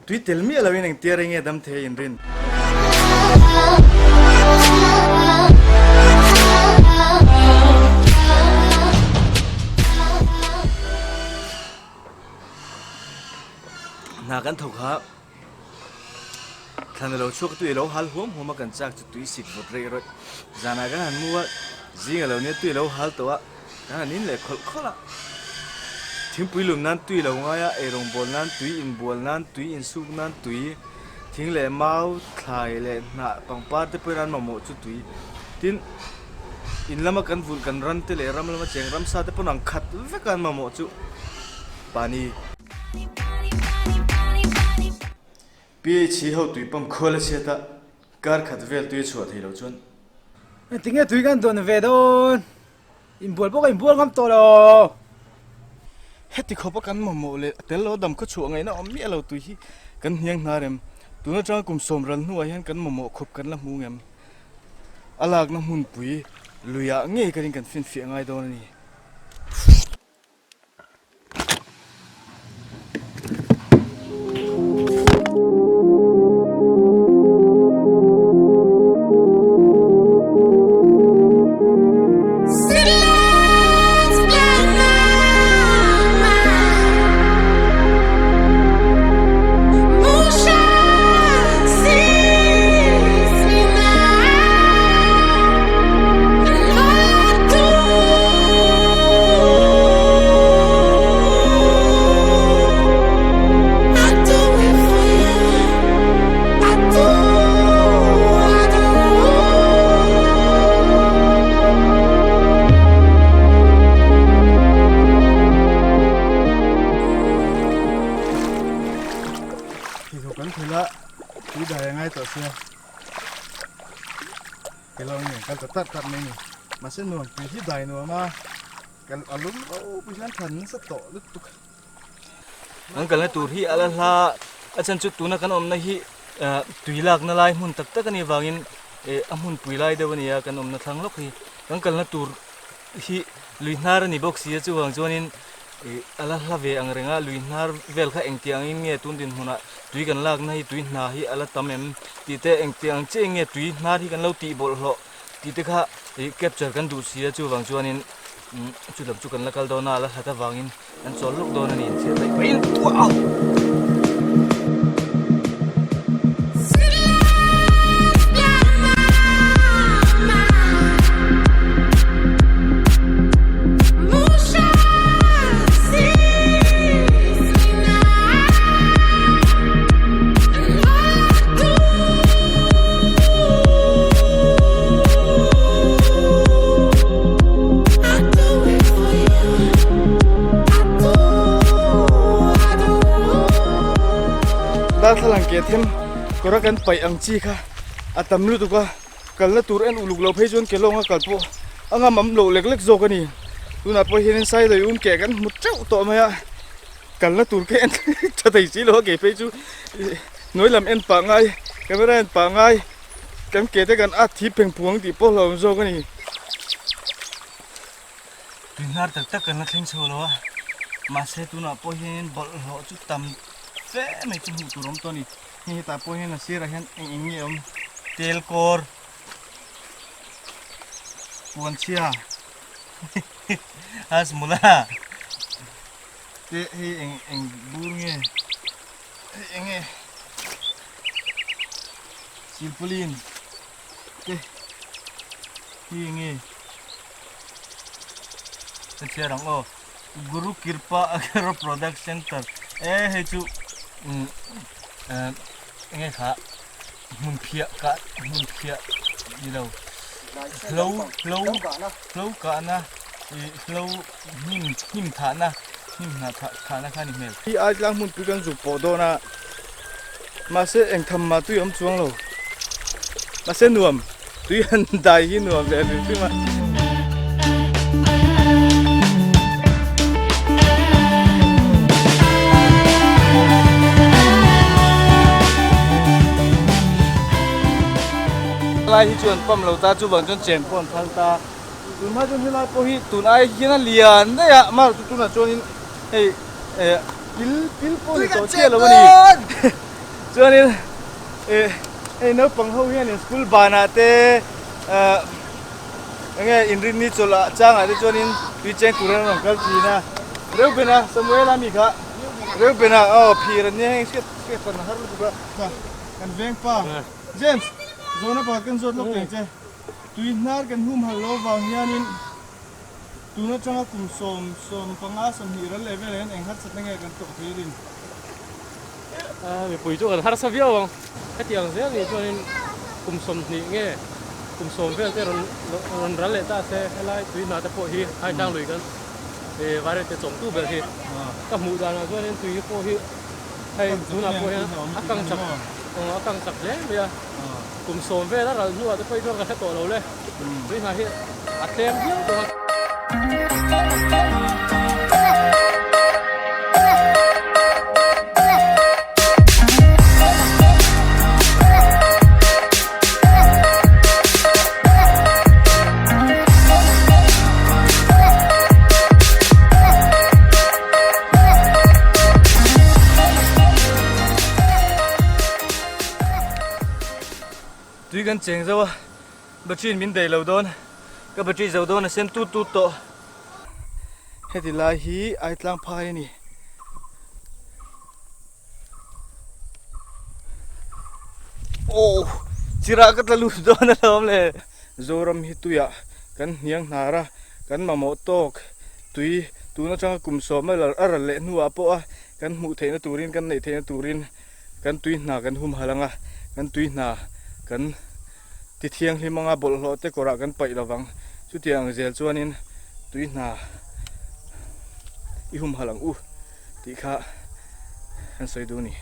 Tui tel miah loin engtia rei nge dam thei in rin? Hna kan thawk kha thlan a lo chhuak tui a lo hal huam huam a kan chak chu tui sik vawt reih rawih. Zanah kan han mu a, zing a lo nia tui a lo hal tawh a, kan han in leh khawlh khawlh a. Thingpui lum nan tui lo ngai a, eirawng bawl nan tui, inbual nan tui, insuk nan tui, thing leh mau, thlai leh hnah pangpar te pawhin an mamawh chu tui. Tin, in lama kan vulh kan ran te leh ram lama cheng ramsa te pawn ang khat vek a an mamawh chu pani. PHC ho tui pump khual a chhiat a, kar khat vel tui a chhuah thei lo chuan. Tinge tui kan dawn ve dawn? Inbual pawh ka inbual ngam tawh lo. Heti khawpa kan mamawh leh a tel lo dam khaw chhuah ngaihna awm miah lo tui hi kan hniang hnar em? Tun atanga kum sawm ral hnuah hian kan mamawh khawp kan la hmu ngem? A lakna hmunpui luiah ngei kanin kan finfiah ngai dawn a ni. Theihnawh kan thel a, tui dai a ngai tawh sia. Kelawng in kal ta tat tat mai ni. Mahse nuam tui hi dai nuam a, kal a lum ropui hian than nasa tawh lutuk. Kan kalna tur hi a la hla a chan chu tuna kan awmna hi tui lakna lai hmun tak tak a nih vangin a hmun pui lai deuh a ni a kan awmna thlang lawk hi. Kan kalna tur hi lui hnar a ni bawk si a chuvang chuanin Ih a la hla ve ang reng a, lui hnar vel kha engtiang in nge tun dinhmunah tui kan lakna hi tui hna hi a la tam em tih te engtiang chiah in nge tui hnar hi kan lo tih bawlhhlawh tih te kha ih capture kan duh si a chuvang chuanin umm chu lam chu kan la kal dawn a a la hlat avangin kan chawl lawk dawn a ni inchhiat daih paihin uah. Darthlalang ke them kawra kan paih ang chi kha a tam lutuk a kalna tur en uluk loh phei chuan ke lawnga kal pawh a ngam am loh lek lek zawk a ni tunah pawh hianin sailei um keh kan hmu teuh tawh mai a kalna tur ka en tha thei si lo a ke phei chu hnuai lam en pah ngai camera en pah ngai kan ke te kan at thip pheng phuang tih pawh hlauhawm zawk a ni. Tui hnar tak tak kan la thleng chho lo a mahse tunah pawh hianin bawlhhlawh chu tam fe mai chu hmuh tur a awm tawh a ni hei hetah pawh hian a sirah hian eng eng nge a awm tel kawr puan chhia hasmula te hei eng eng bur nge hei eng nge silpaulin te hi eng nge ka chhiar ang aw Guru Kirpa Agro Product Center e hei chu umm eng nge kha hmun phiah kah hmun phiah ni lo hlo hlo hlo kahna ih hlo hnim hnim thahna hnim hnah thah thahna kha a ni hmel. Hi ai tlang hmunpui kan zuk pawh dawn a mahse eng tham mah tui a awm chuang lo mahse nuam tui han dai hi nuam ve hrim hrim a. Lai hi chuan pump lo ta chuvang chuan chen pawh an phal ta. Tun hma chuan helai pawh hi tun ai hian a lian daih a mar chu tunah chuanin hei eh pil pil pawh ni tawh chiah lo a ni. Chuanin eh hei naupang ho hianin school banah te ah enge inrinni chawlh ah changah te chuanin tui cheng tur an rawn kal thin a. Reubena Samuela mi kha Reubena aw phir an nia heng hriat hriat hran a har lutuk a. Kan veng pa James zawhna pakhat kan zawt lawk teng che. Tui hnar kan humhalh loh avang hianin tun atanga kum 15 20 ral leh velah hian eng harsatna nge kan tawh thei rin? Mipui chu kan harsa viau ang. Hetiang zel nih chuanin kum 20 nge kum 10 vel te rawn ral leh ta se helai tui hna te pawh hi Haitlang lui kan vairet te chawmtu ber hi ka hmuh danah chuanin tui pawh hi hei tunah pawh hian a kang chak a kang chak hle mai a. Kum 10 vel a ral hnuah te pawh hi chuan ka hre tawh lo le. Tui hna hi a tlem viau tawh a. Tui kan cheng zo a, battery in min daih lo dawn, ka battery zo dawn a sen tut tut tawh. Heti lai hi Aitlang phai a ni. Aw chirah ka tla lut dawn alawm le. Zoram hi tuiah kan hniang hnar a, kan mamawh tawk tui tun atanga kum 10 a ral leh hnuah pawh a kan hmuh theihna turin kan neih theihna turin kan tui hna kan humhalh ang a, kan tui hna kan ti thianghlim ang a, bawlhhlawh te kawrah kan paih lo vang. Chutiang ang zel chuanin tui hna i humhalh ang u tih kha kan sawi duh a ni.